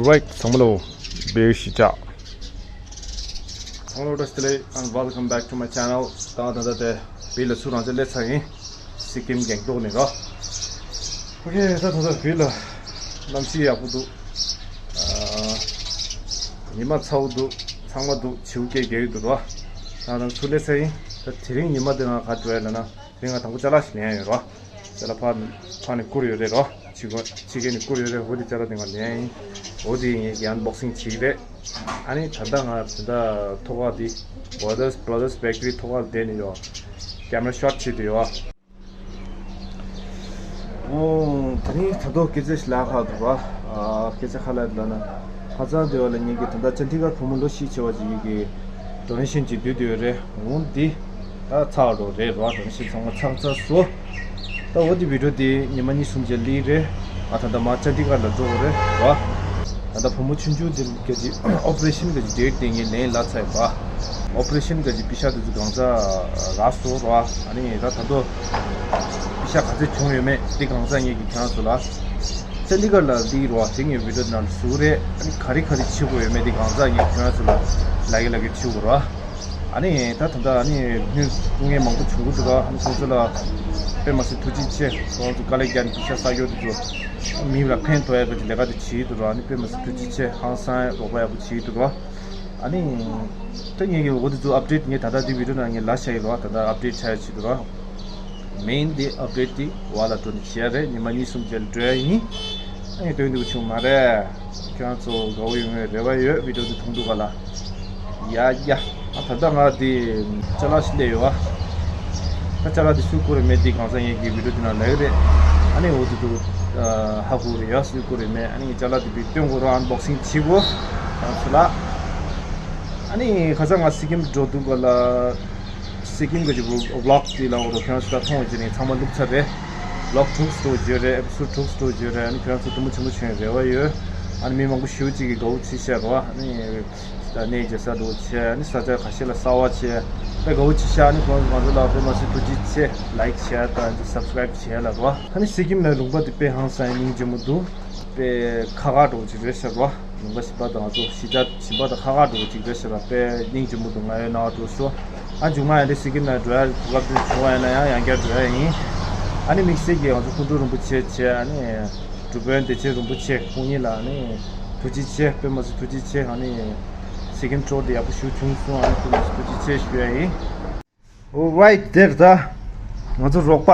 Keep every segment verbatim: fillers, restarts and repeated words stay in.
Right, ཚང་མ་ལོ་བེ་ཤི་ཅག་ཚང་མ་ལོ་བཀྲ་ཤིས་བདེ་ལེགས། And welcome back to my channel. ད་ད་ད་དེ་བི་ལ་སུ་རང་ཅག་སླེབས་ཚར་ཡིན། སི་ཀིམ་གེང་ཏོག་ནས་རོ། ཨོ་ཁེ། ད་ད་ད་བི་ལ་གནམ་གཤིས་ཡག་པོ་འདུག་ཨ། ཉི་མ་ཚ་བོ་འདུག་ཚང་མ་འདུག་བྱིའུ་སྐད་རྒྱག་གི་འདུག་རོ། ད་ད་སུ་སླེབས་ཚར་ཡིན། ད་དེ་རིང་ཉི་མ་འདི་ང་ག་འགྲོ་ཡ་ལ་ན། དེ་རིང་ང་དང་པོ་ཅ་ལག་ཞིག་ལེན་ཡ་ཡོད་རོ། ཅ་ལག་ཕ་ཕ་ནས་བསྐུར་ཡོད་རེད་རོ། ཕྱི་གོ་ཕྱི་རྒྱལ་ནས་བསྐུར་ཡོད་རེད། འོ་དེ་ཅ་ལག་དེ་ང་ལེན་ཡིན། འོ་དེ་ངས་ཀྱི་ཨན་བོག་སིང་བྱེད་ཀྱི་རེད། ཨ་ནི་ད་ལྟ་ང་ད་ལྟ་ཐོག་ཁ་དེ་Brothers Brothers Bakery ཐོག་ཁ་བསྡད་ནས་ཡོད། ཀེམ་ར་ཤོཊ་བྱེད་དུ་ཡོད། ཨོ། དེ་རིང་ད་དུང་སྐད་ཆ་ཞིག་ལབ་ཁག་འདུག་ར། ཨ། སྐད་ཆ་ཁ་ལ་ལབ་ན། ཧ་ཅང་དེ་བ་ལ་ངེད་ཀྱི་ད་ལྟ་ཅན་དི་གར་བུ་མོ་ལོ་བཞི་བྱས་པ་ཅིག་གི་ཌོ་ནེ་ཤན་ཅིག་བསྡུས་བསྡུས་ཡོད་རེད། འོང་འདི་ད་ཚར་འགྲོ་རེད་ར། ཌོ་ནེ་ཤན་ཚང་མ་ཚར་ཚར་སོ། ད་འོ་འདི་བི་ཌིའོ་འདི་ཉི་མ་གཉིས་གསུམ་རྗེས་སླེབས་རེད། ང་ད་ལྟ་མར་ཅན་དི་གར་ལ་འགྲོ་དགོས་རེད་ར། ད་ལྟ་བུ་མོ་ཆུང་ཆུང་འདི་ག་ཅིག་ཨོ་པ་རེ་ཤན་ག་ཅིག་ཌེཊ་དེ་ངས་ལེན་ལ་ཚར་ཡོད་ར། ཨོ་པ་རེ་ཤན་ག་ཅིག་པེ་ཤ་དེ་ཚོ་གང་ཚ་རག་སོང་ར། ཨ་ནི་ད་ད་དུང་པེ་ཤ་ག་ཚོད་བྱུང་ཡོད་མེད་འདི་གང་ཚ་ངས་ཀྱི་ཁྱེད་རང་ཚོ་ལ། ཅན་དི་གར་ལ་འདི་རོ་དེ་ངས་བི་ཌིའོ་ནང་ལ་བཟོ་གི་རེད། ཨ་ནི་ག་རེ་ག་རེ་བྱེད་དགོས་ཡོད་མེད་འདི་གང་ཚ་ངས་ཁྱེད་རང་ཚོ་ལ་ལབ་ཀྱི་ལབ་ཀྱི་བྱེད་དགོས་ར། ཨ་ནི་ད་ད་ལྟ་ཨ་ནི་སྣུན་སྐུ་ངལ་མང་པོ་བྱུང་གི་འདུག་ར། ཨ་ནི་ཁོང་ཚོ་ལ་དཔེ་མ་སྲིད་ཐུགས་རྗེ་ཆེ། ཁོང་ཚོ་དཀའ་ལས་བརྒྱབ་ནས་པེ་ཤ་བསགས་ཡོད་འདུག་མི་ལ་ཕན་ཐོགས་ཡ་གི་ལས་ཀ་དེ་བྱེད་འདུག་ར། ཨ་ནི་དཔེ་མ་སྲིད་ཐུགས་རྗེ་ཆེ། ཧང་སང་རོགས་པ་ཡག་པོ་བྱེད་འདུག་ར། ཨ་ནི་ད་ངས་ཀྱི་འོ་དེ་ཚོ་ཨབ་ཌེཊ་ངས་ད་ལྟ་འདི་བི་ཌིའོ་ནང་ངས་ལབ་བཞག་ཡིན་ར། ད་ལྟ་ཨབ་ཌེཊ་ཆགས་ཡ་བྱེད་འདུག་ར། མེན་འདི་ཨབ་ཌེཊ་འདི་བ་ལ་འགྲོ་ནས་བྱེད་ཡ་རེད། ཉི་མ་གཉིས་གསུམ་རྗེས་ལ་འགྲོ་ཡ་ཡིན། ཨ་ནི་དོན་འདུག་བྱུང་མ་རེད། ཁྱོད་རང་ཚོ་དགའ་བོ་ཡོང་བའི་རེ་བ་ཡོད། བི་ཌིའོ་འདི་མཐོང་འདུག་ག་ལ། ཡ་ཡ། ཨ་ད་ལྟ་ང་འདི་ཅ་ལག་ཞིག་སླེབས་ཡོད་བ། ད་ཅ་ལག་འདི་སུས་བསྐུར་རེད་མེད་འདི་གང་ཟག་ངེད་ཀྱི་བི་ཌིའོ་འདི་ནང་ལབ་ཀྱི་རེད། ཨ་ནི་འོ་དེ་འདུག་ཧ་གོ་རེད་ཡ། སུས་བསྐུར་རེད་མེད། ཨ་ནི་ངས་ཅ་ལག་འདི་བི་སྟོན་དགོས་རོགས། ཨན་བོག་སིང་བྱེད་དགོས་ཁྱོད་རང་ཚོ་ལ། ཨ་ནི་ཁ་སང་ང་སི་ཀིམ་འགྲོ་འདུག་ག་ལ། སི་ཀིམ་གྱི་ཝི་ལོག་དེ་ལ་འོ་རོ་ཁྱོད་རང་ཚོ་ད་མཐོང་བ་བྱས་ནས་ཚང་མ་བླུགས་ཚར་རེད། ཝི་ལོག་དྲུག་སུ་བརྗོད་རེད། ཨེ་པི་སོ་ཌི་དྲུག་སུ་བརྗོད་རེད། ཨ་ནི་ཁྱོད་རང་ཚོ་དུ་མ་ཆེན་པོ་བྱུང་རེ་བ་ཡོད། ཨ་ནི་མི་མང་པོ་ཞེ་པོ་ཅིག་གིས་དགའ་བོ་བྱེད་ཤག་རོ། ཨ་ནི་ད་གནས་མཇལ་ས་འགྲོ་བྱས། ཨ་ནི་ས་ཆ་ཁ་ཤས་ལ་གསར་པ་བྱས། དཔེ་དགའ་བོ་བྱེད་ཤག་ཨ་ནི་ཁོང་ཚོ་ང་ཚོ་ལ་དཔེ་མ་སྲིད་ཐུགས་རྗེ་ཆེ། ལའིཀ་བྱས་དང་སབ་སི་ཀ་རའིབ་བྱས་ལ་རོ། ཨ་ནི་སི་ཀིམ་ལ་ལུང་པ་དེ་དཔེ་ཧང་སང་སྙིང་རྗེ་མོ་འདུག་དཔེ་ཁག་ཁག་འགྲོ་གི་ཅིག་རེད་ཤག་རོ། ལུང་པ་གཞན་པ་དང་ང་ཚོ་གཞིས་ཆགས་གཞན་པ་དང་ཁག་ཁག་འགྲོ་གི་ཅིག་རེད་ཤག་ར། དཔེ་སྙིང་རྗེ་མོ་འདུག་ང་ཡོད་ན་འགྲོ་སོ། ཨ་མཇུག་མ་ཡང་འདི་སི་ཀིམ་ནང་འགྲོ་ཡ་གོ་སྐབས་དེ་བྱུང་བ་ཡིན་ན་ཡང་ཡང་བསྐྱར་འགྲོ་ཡ་ཡིན། ཨ་ནི་དམིགས་བསལ་གྱིས་ང་ཚོ་སྐུ་མགྲོན་རིན་པོ་ཆེ་བྱས། ཨ་ནི་སྒྲུབ་དཔོན་བདེ་ཆེན་རིན་པོ་ཆེ་ཁོང་གཉིས་ལ་ཨ་ནི་ཐུགས་རྗེ་ཆེ། དཔེ་མ་སྲིད་ཐུགས་རྗེ་ཆེ། ཨ་ནི་སི་ཀིམ་ཊུར་དེ་ཡག་པོ་ཞེ་པོ་བྱུང་སོང་། ཨ་ནི་དཔེ་མ་སྲིད་ཐུགས་རྗེ་ཆེ་ཞུ་ཡ་ཡིན། Alright, དེར་ད་ང་ཚོ་རོགས་པ་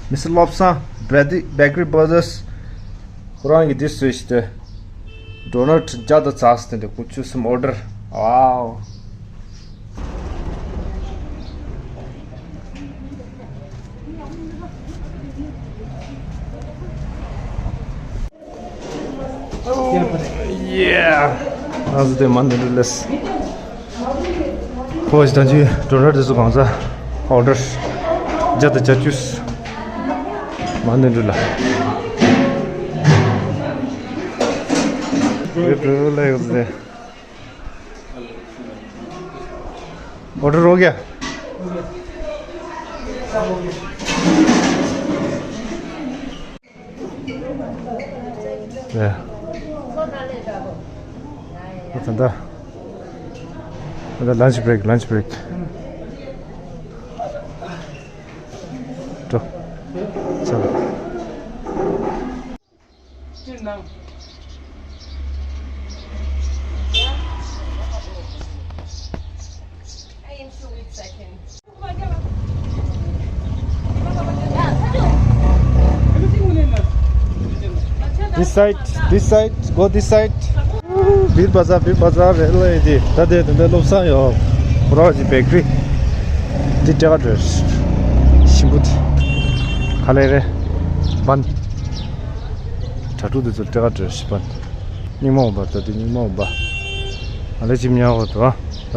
མི་སི་ཊར་བློ་བཟང་བེ་ཀ་རི་བྷ་ར་དར་སི་ཁོ་རང་གིས་འདི་བཟོས་ཤིག་སྟེ། ཌོ་ནཊ་བརྒྱ་དང་ཚ་སྟེ་འདི་ཁོ་ཆུ་གསུམ་ཨོ་ཌར། ཝའོ། Yeah. How's the Monday to less? ཁོ་ཞིག་དང་ཅི་ཌོ་ནཊ་དེ་ཚོ་གང་ཟ་ཨོ་ཌར་བརྒྱ་དང་བརྒྱད་ཅུ། མ་ནི་འགྲོ་ལ། འགྲོ་ལ་ཡོད་ཟེར། ཨོ་ཌར་རོགས་ཀྱི། ཡ། ད་ད། ད་ལན་ཆི་བྷི་རེག་ལན་ཆི་བྷི་རེག་འགྲོ། ཆ་ལ། སྤྱིར་ནང་། This side, this side, go this side. བིར་བ་ཛར། བིར་བ་ཛར་རེད་ལ་ཡི་དེ། ད་དེ་དེ་འདྲ་བློ་བཟང་ཡོད། ཁོ་རང་གི་བེ་ཀ་རི། འདི་སྤྲད་ག་འགྲོ། ཞིམ་པོ་དེ། ག་ལེ་རེད། བན། གྲ་ཕྲུག་དེ་ཚོ་སྤྲད་ག་འགྲོ་ཞིམ་པ། སྙིང་མ་འོང་པ་ད་དེ་སྙིང་མ་འོང་པ། ང་ལས་ཅི་མྱང་བ་དོ། ད།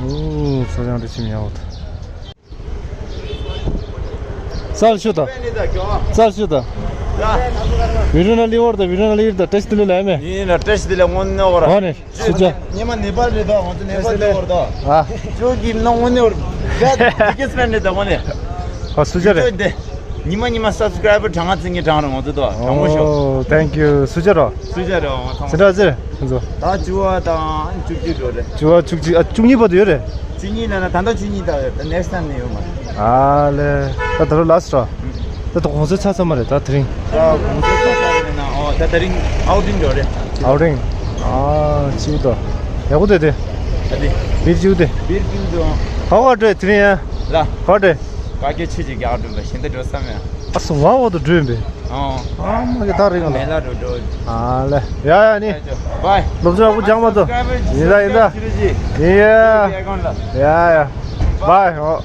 ཨོ། ས་ཆང་རེ་ཅི་མྱང་བ་དོ། ཚར་ཤོད་དང་། ཚར་ཤོད་དང་། བི་རུ་ན་ལི་ཝར་དང་བི་རུ་ན་ལི་ཝར་དང་བཀྲ་ཤིས་བདེ་ལེགས་ལབ་མེད། ཡིན་ན་བཀྲ་ཤིས་བདེ་ལེགས་དངོས་གནས་འོ་ར། འོ་ནི་སུ་ཅག་ཉི་མ་ནེ་པཱལ་རེད་དོ། ང་ཚོ་ནེ་པཱལ་ལ་འོ་ར་དོ། ཨ། ཁྱོད་ཀྱི་ནང་དངོས་གནས་འོ་ར། བེ་ཀེ་སི་ཕེན་རེད་དོ་དངོས་གནས། ཨ་སུ་ཅག་རེད། ཁྱོད་དེ། ཉི་མ་ཉི་མ་སབ་སི་ཀ་རའི་བར་གྲངས་ང་བཙུགས་ངེས་གྲངས་རང་ང་ཚོ་དོ་དྲང་མོ་ཤོག Oh, thank you. སུ་ཅར་རོ། སུ་ཅར་རོ་ང་ཚང་མ། སེ་འདྲ་ཟེར་ཁོང་ཚོ། ད་བཅུ་བ་དང་བཅུ་གཅིག་འགྲོ་རེད། བཅུ་བ་བཅུ་གཅིག་ཨ་བཅུ་གཉིས་བར་དུ་ཡོད་རེད། བཅུ་གཉིས་ལ་ན་ད་ལྟ་བཅུ་གཉིས་ད་ཡོད། ད་next time་ནས་ཡོད་མ་རེད། ཨ་ལེ། ད་ད་རུ་ལ་སི་རོ། ད་ད་གོང་ཚོད་ཚ་ཚ་མ་རེད་ད་དེ་རིང་། ད་གོང་ཚོད་ཚ་ཚ་རེད་ན་ཨོ་ད་དེ་རིང་ཨའུ་ཊིང་འགྲོ་རེད། ཨའུ་ཊིང་། ཨ་ཅིའུ་ད། ཡག་པོ་དེ་དེ། ད་དེ། བིར་ཅིའུ་དེ། བིར་ཅིའུ་དེ། ག་བ་འགྲོ་དེ་རིང་ཡ། ལ། ག་བ་འགྲོ། ཀ་ཀེ་ཆུ་ཅིག་རྒྱག་འགྲོ་བ་ཞིང་ད་འགྲོ་བསམ་ཡ། ཨ་སུ་ང་འོག་ཏུ་འགྲོ་ཡིན་པས། ཨོ། ཨ་མ་གི་ད་རིང་ལ། མེ་ལ་འགྲོ་འགྲོ། ཨ་ལེ། ཡ་ཡ་ནི། བའི། སློབ་སྦྱོང་ཡག་པོ་སྦྱངས་མ་ཐུབ། ཡིན་ད་ཡིན་ད། ཡིན་ཡ། ཡ་ཡ། བའི། ཨོ།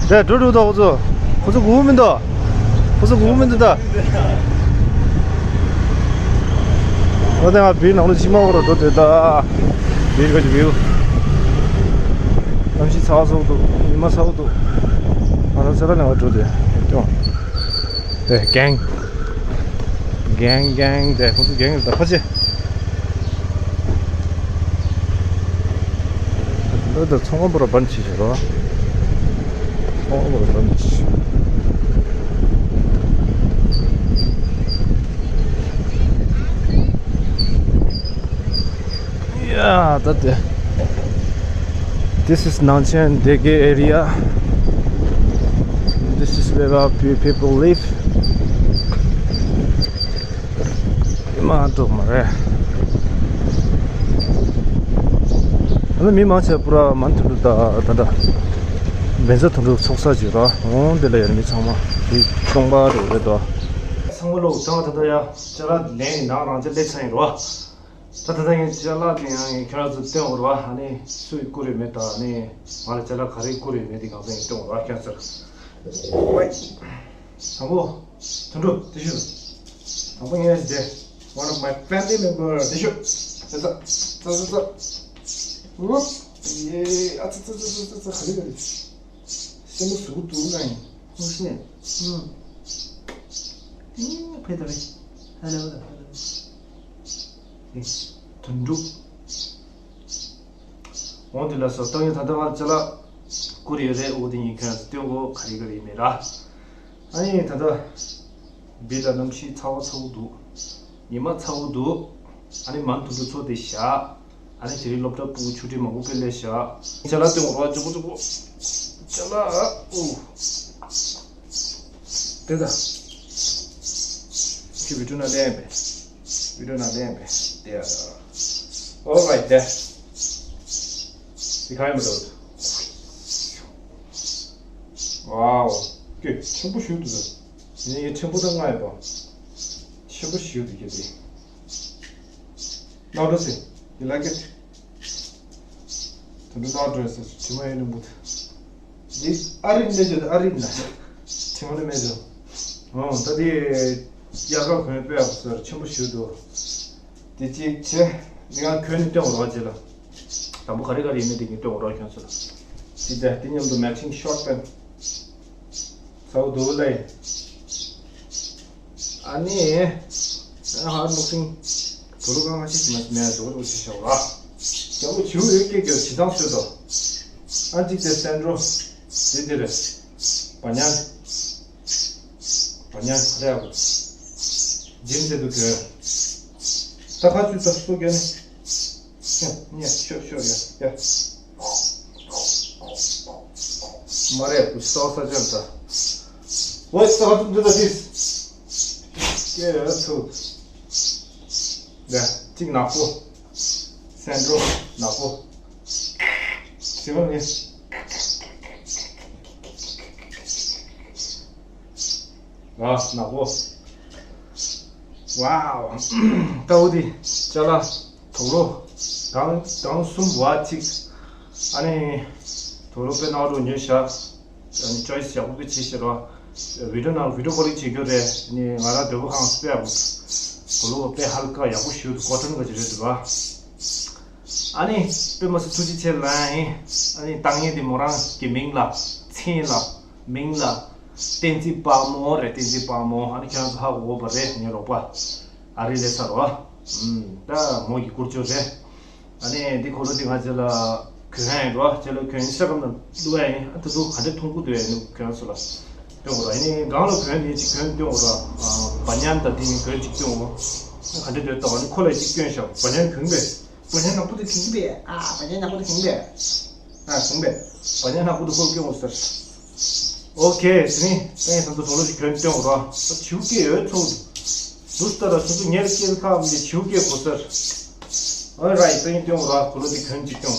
དེ་འགྲོ་འགྲོ་ད་ཁོ་ཚོ། ཁོ་ཚོ་སྒུག་མི་འདུག་ཁོ་ཚོ་སྒུག་མི་འདུག་ད། ཨོ་དེ་ང་བིའི་ནང་ལ་ཕྱི་མ་འོག་རུ་འགྲོ་དེ་ད། བིའི་ག་ཅི་བིའུ། གནམ་གཤིས་ཚ་བ་ཚ་བོ་འདུག་ཉི་མ་ཚ་བོ་འདུག་ང་ཚོ་ཚེ་ར་ལ་ང་འགྲོ་དེ། ཀྱོང་། དེ་གེང་། གེང་གེང་དེ་ཁོ་ཚོ་གེང་རེད་ད་ཕ་ཆེ། འདི་ཚོང་པ་པོ་ར་བན་ཆི་ཞིག་རོ། ཚོང་པ་པོ་ར་བན་ཆི། ཡ་ད་དེ། This is Nangchen Dege area. This is where our pe- people live. མི་མང་འགྲོ་མ་རེད། ཨ་ནི་མི་མང་ཆེ་བ་པུ་ར་མན་ཐུ་ལུ་ད་ད་ད། བན་ཚ་དོན་གྲུབ་ཚོགས་ས་ཅིག་ར། འོང་དེ་ལ་ཡོད་མི་ཚང་མ་དེ་སྟོང་པ་རེད་རེད་དོ། ཚང་མ་ལོ་ཚང་མ་ད་ད་ཡ་ཅ་ལག་ལེན་ནང་རང་ཅག་ལས་ཚང་ཡིན་རོ། ད་ད་ད་ངས་ཅ་ལག་དེ་ཡང་ངས་ཁྱོད་རང་ཚོ་སྟོན་འོར་བ། ཨ་ནི་སུ་ཡི་བསྐུར་རེད་མེད་ད། ཨ་ནི་ང་ལ་ཅ་ལག་ག་རེ་བསྐུར་རེད་མེད་དེ་གང་ཚང་ངས་སྟོན་འོར་བ་ཁྱོད་ཚོར། དང་པོ། དོན་གྲུབ་དེ་ཤོད། དང་པོ་ངས་དེ། One of my family member དེ་ཤོད། ཙ་ཙ་ཙ་ཙ་ཙ། ཨུབ། ཡེ། ཨ་ཙི་ཙི་ཙི་ཙི་ཙི་ཙི། ག་རེ་ག་རེ། སེམས་པ་ཟུག་འདུག་ན་ཡིན། ཧུ་ཤེ། ཧུམ། ཧེ་ཕེ་ད་རེ། ཧེ་ལོ་ཧེ་ལོ། ཨེ། དོན་གྲུབ། འོང་དེ་ལ་སོ་ཏང་ཡོད་ད་ལྟ་ང་ཅ་ལག་བསྐུར་ཡོད་རེད། འོ་དེ་ཉིན་ཁྱོད་ཚོ་སྟོན་གོ་ག་རེ་ག་རེ་མེད་ར། ཨ་ནི་ད་ལྟ་བི་ལ་གནམ་གཤིས་ཚ་བ་ཚ་བོ་འདུག་ཉི་མ་ཚ་བོ་འདུག་ཨ་ནི་མན་དུ་འགྲོ་ཚོ་དེ་བཞག་ཨ་ནི་དེ་རིང་སློབ་གྲྭ་སྤུ་གུ་ཆུ་ཁྲིད་མང་པོ་སྤེལ་ལས་བཞག་ཅ་ལག་སྟོན་གོ་ར་ཅུ་པོ་ཅུ་པོ། ཅ་ལག་ཨུ། དེ་ད། ཁྱོད་བི་ཌིའོ་ནང་ལེན་པས། བི་ཌིའོ་ནང་ལེན་པས། དེ་ཡ། All right there. དེ་ག་ཡིན་པ་འདུག Wow. ཀྱེ་ཆེན་པོ་ཞིག་འདུག་ད། ངས་ཆེན་པོ་ད་ང་ཡོད་པ། ཆེན་པོ་ཞིག་འདུག་ཀྱེ་དེ། Now does it? You like it? དོན་གྲུབ་ནག་འགྲོ་ཟེར་དྲི་མ་ཡོད་ནི་འབུ། འདི་ཨ་རིག་མེད་ཅོ། ཨ་རིག་ན་དྲི་མ་ནི་མེད་ཅོ། ཨོ་ད་འདི་དབྱར་ཁ་གོན་དཔེ་ཡག་པོ་ཟེར་ཆེན་པོ་ཞུ་འདུག་འདི་གཅིག་བྱས་འདི་ང་གོན་ནི་སྟོན་འོར་བ་བྱེད་ལ། དང་པོ་ག་རེ་ག་རེ་ཡིན་མིན་འདི་ངས་སྟོན་འོར་བ་ཁྱོད་ཚོ་ལ། འདི་ད་འདི་མཉམ་དུ་matching short pant། ཚ་བོ་འདུག་ལེ། ཨ་ནི། ཨ་ཧར་མོ་སིང་། དུ་ལུ་གང་ང་ཞིག་མ་མེད་འགྲོ་འགྲོ་ཞིག་བྱ་བ། རྒྱ་བོ་བྱིའུ་ཡོད་སྐད་རྒྱག་བྱི་ཐང་ཤོད་དོ། ཨ་ཅིག་དེ་སེན་འགྲོ། དེ་དེ་རེད། བ་ཉལ། བ་ཉལ་ག་རེ་ཡག་པོ། འཇིམ་དེ་དུ་གྱོན། ད་ཁ་ཆུ་ད་སོ་རྒྱ་ནི། ཉ་ཉ་ཤོ་ཤོ་ཡ་ཡ། མ་རེད་བུ་སོ་ས་ཅན་ད། ཝེ་ས་ཧ་ཏུ་འདི་ད་ཤིས། ཀེ་ར་ཚུ། ཡ་གཅིག་ནག་པོ། སེན་འགྲོ་ནག་པོ། ཟི་མ་ནི། ཨ་ནག་པོ། Wow. ད་འོ་དེ་ཅ་ལག་དུག་ལོག་གང་གང་གསུམ་བ་གཅིག་ཨ་ནི་དུག་ལོག་དཔེ་ནག་རུ་ཉོས་ཤག་ཨ་ནི་choice ཡག་པོ་དཔེ་བྱས་ཤག་རོ། video ནང་video calling བྱེད་རྒྱུ་རེད། ཨ་ནི་ང་རང་སྡོད་པ་ཁང་དཔེ་ཡག་པོ། དུག་ལོག་དཔེ་ཧལ་ཀ་ཡག་པོ་ཞུ་འདུག cotton ག་ཅིག་རེད་འདུག་ར། ཨ་ནི་དཔེ་མ་སྲིད་ཐུགས་རྗེ་ཆེ་ལ་ཡིན། ཨ་ནི་བཏང་མཁན་དེ་མོ་རང་གི་མིང་ལ་མཚན་ལ་མིང་ལ་བསྟན་འཛིན་དཔལ་མོ་རེད། བསྟན་འཛིན་དཔལ་མོ། ཨ་ནི་ཁྱེད་རང་ཚོ་ཧ་གོ་གོ་བ་རེད། ངའི་རོགས་པ་ཨ་རི་ལས་ཚར་བ། ཨུམ། ད་མོ་ཡི་བསྐུར་ཆོག་རེད། ཨ་ནི་འདི་ཁོ་ལོ་འདི་ང་ཚོ་ལ་གྱོན་ཡ་ཡིན་རོ། ཁྱེད་ལ་གྱོན་ཤ་སྐམ་དང་བླུག་ཡ་ཡིན། ཨ་ད་དུང་ག་འདྲ་མཐོང་གི་འདུག་ཡ་ནི་གྱོན་སོ་ལ་སྟོན་གོ་ར། ཨ་ནི་སྒང་ལ་གྱོན་འདི་ཅིག་གྱོན་སྟོན་གོ་ར། བ་ཉན་དང་འདི་གྱོན་ཅིག་སྟོན་གོ། ག་འདྲ་འདོད་དང་ཨ་ནི་ཁོ་ལ་ཅིག་གྱོན་ཤ། བ་ཉན་གྱོན་པས། བ་ཉན་ནག་པོ་དེ་གྱོན་པས། ཨ་བ་ཉན་ནག་པོ་དེ་གྱོན་པས། ཨ་གྱོན་པས། བ་ཉན་ནག་པོ་དེ་ཁོ་གྱོན་གོ་ཟེར། ཨོ་ཁེ། དེ་ནི་ཏེང་སང་དུ་དོ་ལོ་ཞིག་གྱོན་སྟོན་གོ་ར། ད་བྱིའུ་སྐད་ཡོད་ཚོགས་འདུག་སྟ་ར། སོ་སོ་ཉེར་སྐྱེལ་ཁག་འདི་བྱིའུ་སྐད་གོ་ཟེར། All right, ཏེང་སྟོན་གོ་ར། ཁོ་ལོ་དེ་གྱོན་ཅིག་སྟོན།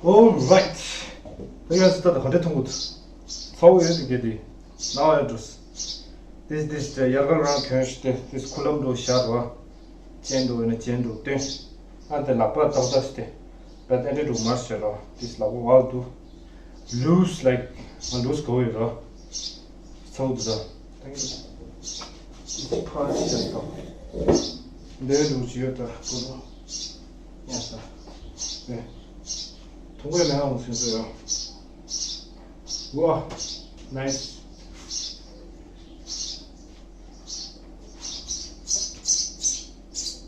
All right. ད་ཡོད་སི་ད་ད་ག་འདྲ་མཐོང་གི་འདུག་ཚ་བོ་ཡོད་དེ་གལ་ཏེ། ནའོ་ཡ་འགྲོ། This this དེ་ཡར་ག་རང་གྱོན་ཞིག་དེ། This ཁུ་ལམ་འགྲོ་ཤར་བ། ཅན་འགྲོ་ཡོད་ན་ཅན་འགྲོ་སྟོན། ཨ་དེ་ལག་པ་ཏག་ཏག་ཞིག་དེ། བད་ཨ་འདྲ་འགྲོ་མར་ཤར་བ། This ལག་པ་བག་འདུག Loose like ང་loose གོ་ཡོད་ར། ཚ་བོ་འདུག་ད། ཕར་ཅི་ཡང་ཏོག་འདས་འགྲོ་ཅི་ཡོད་ད་ཁོ་ལོ། ཡ་ས། ཨེ། ཐུང་བའི་ནང་ལ་སེམས་སོ་ཡ། ཝ། Nice.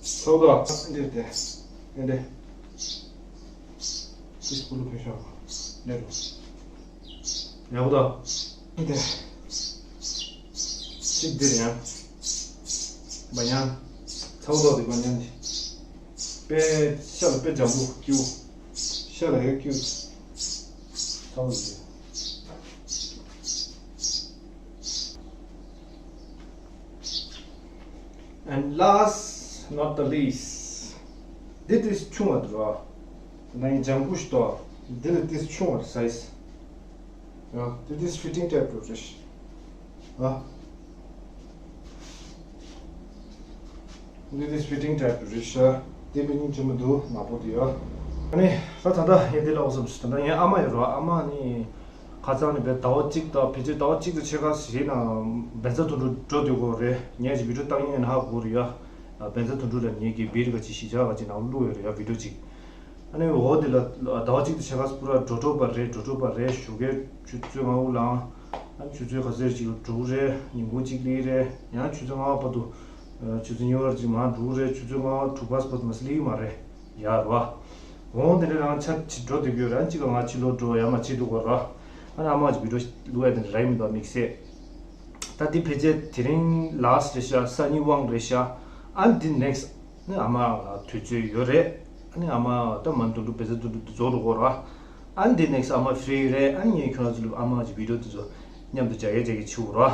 ཚ་བོ་འདུག་འདི་དེ། འདི་འདི། ཅིག་སྤུ་ལུ་ཕེ་ཤོག་འདི་རུ། ཡག་པོ་འདུག་འདི། ཅིག་འདིར་ཡང་། བ་ཉན། ཚ་བོ་འདུག་འདི་བ་ཉན་འདི། དཔེ་ཤ་ལ་དཔེ་འཇམ་པོ་སྐྱིད་པོ། ཤ་ལ་ཡ་སྐྱིད་པོ། ཚ་བོ་འདི། And last not the least, འདི་ཏིས་ཆུང་བ་འདུག་ར། ནང་ཡི་ལྗང་ཁུ་ཞིག་ཏོ། འདི་ལ་ཏིས་ཆུང་བ་size། ཡ། འདི་ཏིས་fitting type རུ་རེད། ཨ། འདི་ཏིས་fitting type རེད་ཤག་དེ་མི་ཉིན་ཆུ་མི་འདུག་ནག་པོ་དེ་ཡ། ཨ་ནི་ད་ད་ལྟ་ཡིན་དེ་ལ་འོ་བསམ་ཞིག་ད་ལྟ་ངའི་ཨ་མ་ཡོད་ར། ཨ་མ་ནི། ཁ་སང་ནས་བས་ཟླ་བ་གཅིག་དང་ཕལ་ཆེར་ཟླ་བ་གཅིག་དང་ཕྱེད་ཀ་ཞིག་ན་བན་ཚ་དུང་དུ་འགྲོ་སྡོད་དགོས་རེད། ངས་ཅིག་བི་ཌིའོ་བཏང་ཡིན་ན་ཧ་གོ་རེད་ཡ། བན་ཚ་དུང་དུ་ལ་ངེད་ཀྱི་བིར་ག་ཅིག་གཞིས་ཆགས་ག་ཅིག་ནང་བླུགས་ཡོད་རེད་ཡ། བི་ཌིའོ་ཅིག་ཨ་ནི་འོ་དེ་ལ་ཟླ་བ་གཅིག་དང་ཕྱེད་ཀ་སྤུ་ར་འགྲོ་འགྲོ་པ་རེད། འགྲོ་འགྲོ་པ་རེད། ཞོགས་ཀའི་ཆུ་ཚོད་ལྔ་པོ་ལངས། ཨ་ནི་ཆུ་ཚོད་ག་ཚོད་ཅིག་ལ་འགྲོ་གི་རེད། ཉིན་གུང་གཅིག་སླེབས་རེད། ཡང་ཆུ་ཚོད་ལྔ་པ་བར་དུ། ཆུ་ཚོད་གཉིས་པར་ཅིག་མར་འགྲོ་གི་རེད། ཆུ་ཚོད་ལྔ་པ་དྲུག་པ་བར་དུ་མ་སླེབས་ཀྱི་མ་རེད། ཡ་རོ། འོང་དེ་ནས་རང་ཆ་ཅིག་འགྲོ་སྡོད་ཀྱི་ཡོད་རེད། གཅིག་ལ་ང་ཕྱི་ལོགས་འགྲོ་ཡ་མ་བྱེད་འདུག་གོ་ར། ཨ་ནི་ཨ་མ་ཅིག་བི་ཌིའོ་བླུགས་ཡ་དེ་འདྲ་རག་མི་འདུག་དམིགས་བསལ། ད་འདི་ཕལ་ཆེར་དེ་རིང་last རེད་ཤག་སང་ཉིན་དབང་རེད་ཤག་ཨ་ནི་འདི་next ནི་ཨ་མ་ལ་དུས་ཚོད་ཡོད་རེད། ཨ་ནི་ཨ་མ་ད་མ་དུང་དུ་བན་ཚ་དུང་དུ་རྫོགས་འགྲོ་གོ་ར། ཨ་ནི་འདི་next ཨ་མ་free རེད། ཨ་ནི་ངས་ཁྱོད་རང་ཚོ་ལ་ཨ་མ་གི་བི་ཌིའོ་དེ་ཚོ་མཉམ་དུ་མཇལ་ཡ་མཇལ་གི་བྱེད་འོ་ར།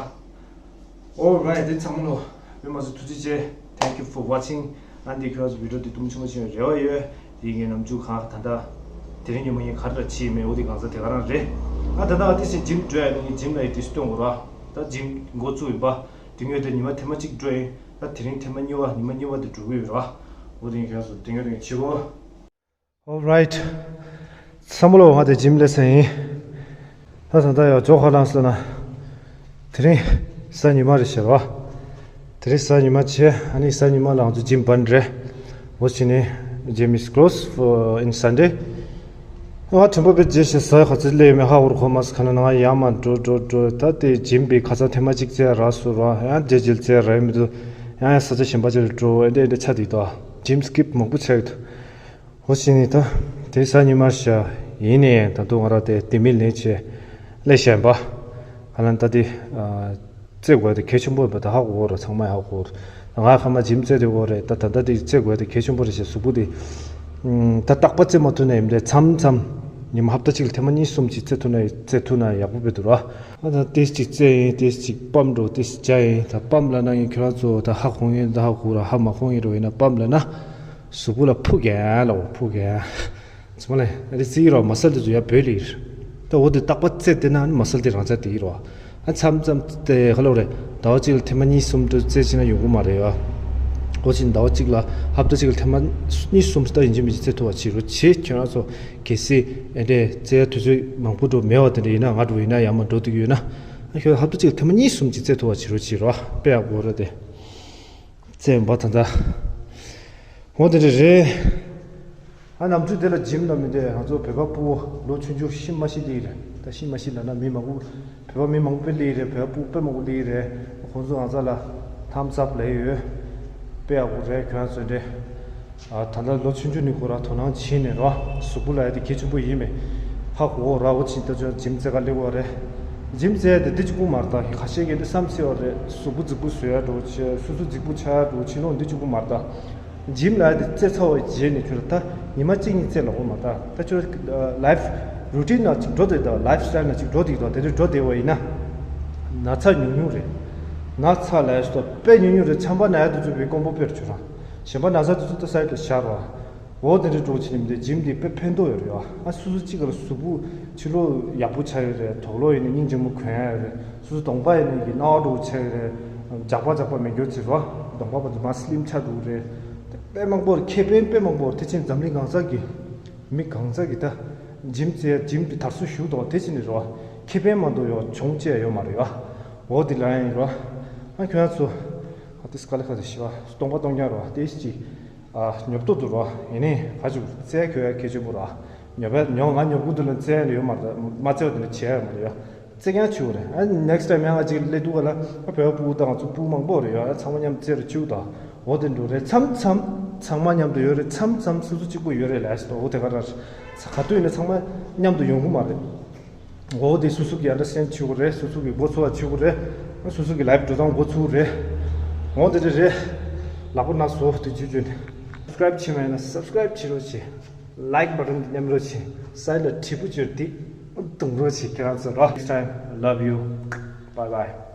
Alright, དེ་ཚང་མ་ལོ། དཔེ་མ་སྲིད་ཐུགས་རྗེ་ཆེ། Thank you for watching. ཨ་འདི་ཁྱོད་ཚོ་བི་ཌིའོ་འདི་ཐུང་ཆུང་ཆུང་རེ་བ་ཡོད། དེ་ངའི་ནམ་རྒྱུན་གང་ད་ལྟ། དེ་རིང་ཉི་མ་ངས་ག་རེ་བྱས་མེད་འོ་དེ་གང་ཟག་དེ་ག་རང་རེད། ཨ་ད་ལྟ་ཨ་ཏི་སི་ཇིམ་འགྲོ་ཡ་ནི་ངས་ཇིམ་ལ་ཡི་དེ་སྟོན་དགོས་ར། ད་ཇིམ་འགོ་བཙུགས་ཡིན་པ། དེ་ངས་དེ་ཉི་མ་ཐེངས་མ་གཅིག་འགྲོ་ཡིན། ད་དེ་རིང་ཐེངས་མ་གཉིས་པ་ཉི་མ་གཉིས་པ་དེ་འགྲོ་གི་ཡོད་ར། འོ་དེ་ངས་ཁྱོད་ཚོ་དེ་ངས་དེ་ངས་བྱེད་དགོས། Alright. བསམ་བློ་བ་དེ་ཇིམ་ལས་ས་ཡིན། ད་ད་ད་ཡ་ཇོ་ཁ་ལང་སོ་ན། དེ་རིང་གཟའ་ཉི་མ་རེད་ཤག་ར། དེ་རིང་གཟའ་ཉི་མ་བྱས། ཨ་ནི་གཟའ་ཉི་མ་ལ་ང་ཚོ་ཇིམ་བན་རེད། འོ་ཕྱི་ནས་gym is closed for in Sunday. ང་དྲན་པ་པའི་རྗེས་ཤིག་ཟ་ག་ཚོད་སླེབས་མེད་ཧ་གོ་ར། ཁོ་མ་ཁ་ན་ང་ཡང་མ་འགྲོ་འགྲོ་འགྲོ། ད་དེ་ཇིམ་པའི་ཁ་ཚ་ཐེངས་མ་གཅིག་བཙལ་རག་སོ་ར། ཡང་རྗེས་རྗེས་བཙལ་རག་མི་འདུག་ཡང་ཡང་ས་ཆ་གཞན་པ་ཅིག་ལ་འགྲོ། ཨེ་འདྲ་ཨེ་འདྲ་ཆ་དེ་དོ། ཇིམ་སི་ཀིབ་མང་པོ་ཆགས་ཡོད་དོ། འོ་ཕྱི་ནས་ད་དེ་གཟའ་ཉི་མ་ཤག་ཡིན་ནའི་ད་དུང་ང་རང་དེ་དེ་མིན་ལེན་བྱས་སླེབས་བཞག་པ། ཧ་ལམ་ད་དེ་རྩེ་དགོས་དེ་གལ་ཆེན་པོ་ཡིན་པ་ད་ཧ་གོ་གོ་ར། ཚང་མ་ཧ་གོ་གོ་ར། ང་ཁ་མ་ཇིམ་རྩེ་དེ་གོ་རེད། ད་ད་ད་དེ་རྩེ་དགོས་དེ་གལ་ཆེན་པོ་རེད་ཤག་གཟུགས་པོ་དེ་ད་རྟག་པ་རྩེ་མ་ཐུབ་ན་ཡིན་དེ་མཚམས་མཚམས་ཉི་མ་ཧབ་ཏ་གཅིག་ལ་ཐེངས་མ་གཉིས་གསུམ་ཅིག་རྩེ་ཐུབ་ན་རྩེ་ཐུབ་ན་ཡག་པོ་བེད་འདུག་ར། ཨ་ད་ཏེས་ཅིག་རྩེ་ཡིན། ཏེས་ཅིག་པམ་འགྲོ། ཏེས་ཅིག་བྱ་ཡིན། ད་པམ་ལབ་ན་ཡིན་ཁྱོད་རང་ཚོ་ད་ཧ་གོ་ངེས་ད་ཧ་གོ་ར། ཧ་མ་གོ་ངེས་རོ་ཡིན་ན་པམ་ལབ་ན་གཟུགས་པོ་ལ་ཕུ་གན་ལ་འོ་ཕུ་གན། ཚང་མ་ལ་ཨ་རི་རྩིས་རོ་མ་སལ་དེ་ཚོ་ཡ་བོད་ལི་རེད། ད་འོ་དེ་རྟག་པ་རྩེ་དེ་ན་ནི་མ་སལ་དེ་རང་ཚ་དེ་ཡིན་རོ། ཨ་མཚམས་མཚམས་དེ་ཧ་ལོ་རེད། ཟླ་བ་གཅིག་ལ་ཐེངས་མ་གཉིས་གསུམ་དུ་རྩེ་བྱས་ན་ཡོང་གི་མ་རེད་ཨ། འོ་ཅིག་ཟླ་བ་གཅིག་ལ་ཧབ་ཏ་གཅིག་ལ་ཐེངས་མ་གཉིས་གསུམ་ད་ཡིན་གཅིག་མིན་གཅིག་རྩེ་ཐུབ་པ་བྱེད་རོགས་བྱེད། ཁྱོད་རང་ཚོ་གལ་སྲིད་ཨེ་འདྲས་རྩེ་ཡ་དུས་ཚོད་མང་པོ་འགྲོ་མེད་པ་དེ་འདྲ་ཡིན་ན། ང་འགྲོ་ཡིན་ན་ཡང་མ་འགྲོ་འདུག་ཡོད་ན། ཨ་ཁྱོད་ཧབ་ཏ་གཅིག་ལ་ཐེངས་མ་གཉིས་གསུམ་གཅིག་རྩེ་ཐུབ་པ་བྱེད་རོགས་བྱེད་རོགས། དཔེ་ཡག་པོ་རེད་དེ། རྩེ་ཡོང་པ་ད་ལྟ། འོ་དེ་འདྲ་རེད། ཨ་ནམ་རྒྱུན་དེ་ལ་ཇིམ་ལ་མི་འདྲ། ང་ཚོ་བོད་པ་ཕྲུ་གུ་ལོ་ཆུང་ཆུང་ཤི་མ་ཤི་ལི་རེད། ད་ཤི་མ་ཤི་ལབ་ན་མི་མང་པོ་བོད་པ་མི་མང་པོ་ལི་རེད། བོད་པ་ཕྲུ་གུ་དཔེ་མང་པོ་ལི་རེད། ཁོང་ཚོ་ང་ཚོ་ལ་thumbs up ལབ་ཡོད། དཔེ་ཡག་པོ་རེད་ཁྱོད་ཚོ་འདྲ། ཨ། ད་ལྟ་ལོ་ཆུང་ཆུང་ནས་ཁོ་རང་དོ་སྣང་བྱས་ནས་རོ། གཟུགས་པོ་ལ་ཡ་དེ་གལ་ཆེན་པོ་ཡིན་མེད་ཧ་གོ་ར། འོ་ཕྱིན་ད་ཅོ་ཇིམ་རྩེ་ག་སླེབས་པ་རེད། ཇིམ་རྩེ་ཡ་དེ་འདི་གཅིག་པུ་མ་རེད་ད། ཁ་ཤས་ཀྱིས་འདི་བསམ་སྲིད་པ་རེད། གཟུགས་པོ་རྫིག་པོ་བཟོ་ཡ་འགྲོ་བྱས། སོ་སོ་རྫིག་པོ་ཆགས་ཡ་འགྲོ་བྱས་ནོ། འདི་གཅིག་པུ་མ་རེད་ད། ཇིམ་ལ་ཡ་དེ་རྩེ་ཚར་བའི་རྗེས་ནས་ཁྱོད་ད་ཉི་མ་གཅིག་གཉིས་རྩེ་ལ་འོ་མ་རེད་ད། ད་ཁྱོད་ལའིཕ་རུ་ཊིན་ནང་གཅིག་འགྲོ་བསྡད་ད། ལའིཕ་སི་ཊའིལ་ནང་གཅིག་འགྲོ་བསྡད་ད། དེ་འདྲ་འགྲོ་བསྡད་པ་ཡིན་ན། ན་ཚ་ཉུང་ཉུང་རེད། ན་ཚ་ལ་ཡ་སོ་དཔེ་ཉུང་ཉུང་རེད། ཆམ་པ་ན་ཡ་དེ་ཚོ་བའི་ཀོང་པོ་དཔེར་ཁྱོད་རང་གཞན་པ་ན་ཚ་དེ་ཚོ་ད་སའིཌ་ལ་བཞག་རོགས། འོ་དེ་འདྲའི་འགྲོ་བྱེད་ནི་མི་འདུག་ཇིམ་དེ་དཔེ་ཕན་ཐོགས་ཡོད་རེད་ཡ། ཨ། སོ་སོ་གཅིག་ག་ལ་གཟུགས་པོ་ཕྱི་ལོགས་ཡག་པོ་ཆགས་ཡོད་རེད། དོག་ལོག་ཡིན་ན་སྙིང་རྗེ་མོ་གོན་ཡ་ཡོད་རེད། སོ་སོ་གདོང་པ་ཡིན་ན་གི་སྣང་བ་འགྲོ་ཆགས་ཡོད་རེད། འཇག་པ་འཇག་པ་མེད་རྒྱུ་བྱེད་རོགས། གདོང་པ་པ་ཚོ་མ་སི་ལིམ་ཆགས་འགྲོ་གི་རེད། དཔེ་མང་པོ་རེད། ཁེ་ཕན་དཔེ་མང་པོ་རེད། དེ་ཕྱིན་འཛམ་གླིང་གང་ས་གི་མི་གང་ས་གི་ད་ཇིམ་རྩེ་ཡ་ཇིམ་དེ་དར་སྲོལ་ཞུགས་འདུག་དེ་ཕྱིན་ནི་རོགས། ཁེ་ཕན་མ་གཏོགས་ཡོ་གྱོང་ཅི་ཡ་ཡོད་མ་རེད་ཡ། འོ་དེ་ལ་ཡིན་རོགས། ཨ། ཁྱོད་རང་ཚོ་ཨ་ཏིས་དཀའ་ལས་ཁག་དེ་ཤི་བ་སྟོང་པ་སྟོང་རྐྱང་རོགས། དེ་ཅི། ཨ། ཉོབ་ཏོ་འདུག་རོ། ཡིན་ནའི་ག་ཅིག་རྩེ་ཁྱོད་ཡ་གལ་ཆེན་པོ་རོ། ཉོབ་པ་ཉོ་ང་ཉོབ་གི་འདུག་ལ་རྩེ་ཡ་ཡོད་མ་རེད། མ་རྩེ་བ་དེ་འདྲ་བྱེད་ཡ་ཡོད་མ་རེད་ཡ། རྩེ་རྐྱང་བྱེད་དགོས་རེད། ཨ། ནེག་སི་ཊའིམ་ཡང་ང་ཅིག་སླེབས་འདུག་ག་ལ། ཨ། བོད་པ་སྤུ་གུ་དང་ང་ཚོ་སྤུ་གུ་མང་པོ་རེད་ཡ། ཚང་མ་མཉམ་རྩེ་རུ་བཅུག་དང་། འོ་དེ་འདྲ་རེད། མཚམས་མཚམས་ཚང་མ་མཉམ་དུ་ཡོད་རེད། མཚམས་མཚམས་སོ་སོ་གཅིག་པུ་ཡོད་རེད་ལ་སོ། འོ་དེ་ག་ར་རེད། ག་དུས་ཡིན་ན་ཚང་མ་མཉམ་དུ་ཡོང་གི་མ་རེད། འོ་དེ་སོ་སོ་གི་ཨན་ཌར་སི་ཊེན་ཌི་བྱེད་དགོས་རེད། སོ་སོ་གི་འགོ་ཚུགས་པ་བྱེད་དགོས་རེད། སོ་སོ་གི་ལའིཕ་འགྲོ་སྟངས་འགོ་ཚུགས་རེད། འོ་དེ་འདྲ་རེད། ལག་པ་ན་བཟོ་དེ་བྱེད་བྱེད་ནས་སབ་སི་ཀ་རའིབ་བྱེད་མ་ཡིན་ན་སབ་སི་ཀ་རའིབ་བྱེད་རོགས་བྱེད། ལའིཀ་བ་ཊན་དེ་མཉམ་རོགས་བྱེད། སའིཌ་ལ་དྲིལ་བུ་བྱེད་དེ་རྡུང་རོགས་བྱེད། ཁྱེད་རང་ཚོ་རོགས། Next time, love you. Bye bye.